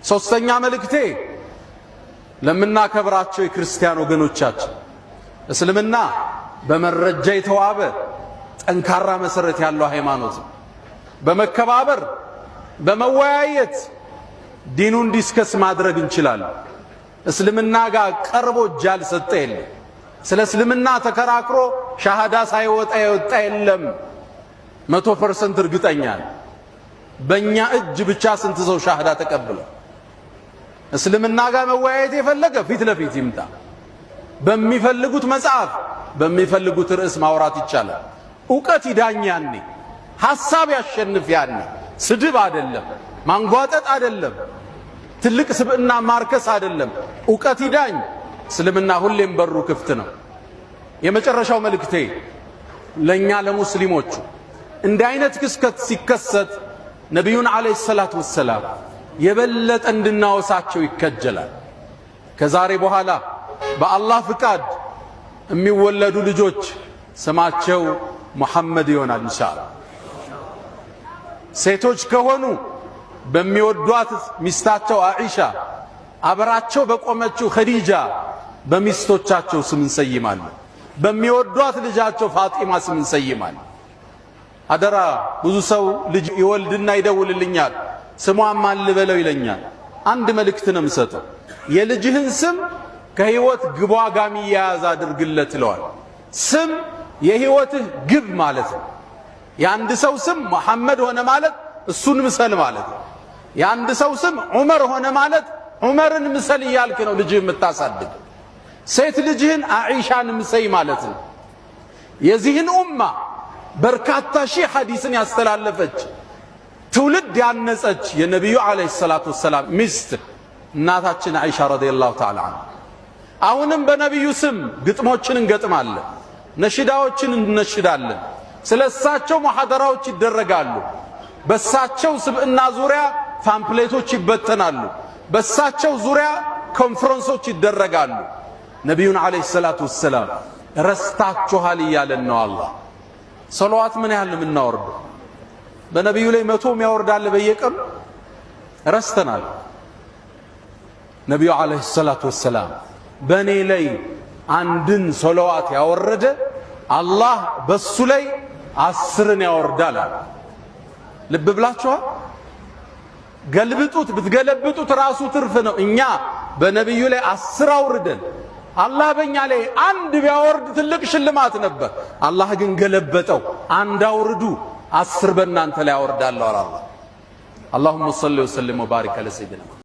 ሶስተኛ መልእክቴ ለምናከብራቸው የክርስቲያን ወገኖቻችን፣ እስልምና በመረጃ የተዋበ ጠንካራ መሰረት ያለው ሃይማኖት ነው። በመከባበር፣ በመወያየት ዲኑን discuss ማድረግ እንችላለን። እስልምና ጋር ቀርቦ እጅ ያልሰጠ የለም። ስለ እስልምና ተከራክሮ ሻሃዳ ሳይወጣ የወጣ የለም። 100% እርግጠኛ ነኝ። በእኛ እጅ ብቻ ስንት ሰው ሻሃዳ ተቀብሏል። እስልምና ጋር መወያየት የፈለገ ፊት ለፊት ይምጣ። በሚፈልጉት መጽሐፍ፣ በሚፈልጉት ርዕስ ማውራት ይቻላል። እውቀት ይዳኝ ያኔ፣ ሐሳብ ያሸንፍ ያኔ። ስድብ አይደለም፣ ማንጓጠጥ አይደለም፣ ትልቅ ስብዕና ማርከስ አይደለም። እውቀት ይዳኝ። እስልምና ሁሌም በሩ ክፍት ነው። የመጨረሻው መልእክቴ ለእኛ ለሙስሊሞቹ፣ እንዲህ አይነት ክስተት ሲከሰት ነቢዩን عليه الصلاة والسلام የበለጠ እንድናወሳቸው ይከጀላል። ከዛሬ በኋላ በአላህ ፍቃድ የሚወለዱ ልጆች ስማቸው ሙሐመድ ይሆናል ኢንሻአላህ። ሴቶች ከሆኑ በሚወዷት ሚስታቸው አኢሻ፣ አብራቸው በቆመችው ኸዲጃ፣ በሚስቶቻቸው ስም እንሰይማለን። በሚወዷት ልጃቸው ፋጢማ ስም እንሰይማለን። አደራ፣ ብዙ ሰው ልጅ ይወልድና ይደውልልኛል። ስሟን ማን ልበለው ይለኛል። አንድ መልእክት ነው የምሰጠው። የልጅህን ስም ከህይወት ግቧ ጋር የሚያያዝ አድርግለት ይለዋል። ስም የህይወትህ ግብ ማለት ነው። የአንድ ሰው ስም መሐመድ ሆነ ማለት እሱን ምሰል ማለት ነው። የአንድ ሰው ስም ዑመር ሆነ ማለት ዑመርን ምሰል እያልክ ነው ልጅህ የምታሳድግ። ሴት ልጅህን አዒሻን ምሰይ ማለት ነው። የዚህን ኡማ በርካታ ሺህ ሐዲስን ያስተላለፈች፣ ትውልድ ያነጸች የነቢዩ عليه الصلاة والسلام ሚስት እናታችን አይሻ رضي الله تعالى عنها። አሁንም በነቢዩ ስም ግጥሞችን እንገጥማለን፣ ነሽዳዎችን እንነሽዳለን። ስለ እሳቸው ሙሐደራዎች ይደረጋሉ። በእሳቸው ስብዕና ዙሪያ pamphlet ኦች ይበተናሉ። በእሳቸው ዙሪያ ኮንፈረንሶች ይደረጋሉ። ነቢዩን عليه الصلاة والسلام ረስታችኋል እያለን ነው አላህ። ሰለዋት ምን ያህል የምናወርደው? በነቢዩ ላይ 100 የሚያወርዳለ በየቀኑ፣ ረስተናል። ነቢዩ عليه الصلاة والسلام በእኔ ላይ አንድን ሰለዋት ያወረደ አላህ በሱ ላይ 10ን ያወርዳል አለ። ልብ ብላችኋል። ገልብጡት፣ ብትገለብጡት ራሱ ትርፍ ነው። እኛ በነቢዩ ላይ 10 አውርደን አላህ በእኛ ላይ አንድ ቢያወርድ ትልቅ ሽልማት ነበር። አላህ ግን ገለበጠው። አንድ አውርዱ፣ 10 በእናንተ ላይ አወርዳለሁ አለ አላህ። اللهم صل وسلم وبارك على سيدنا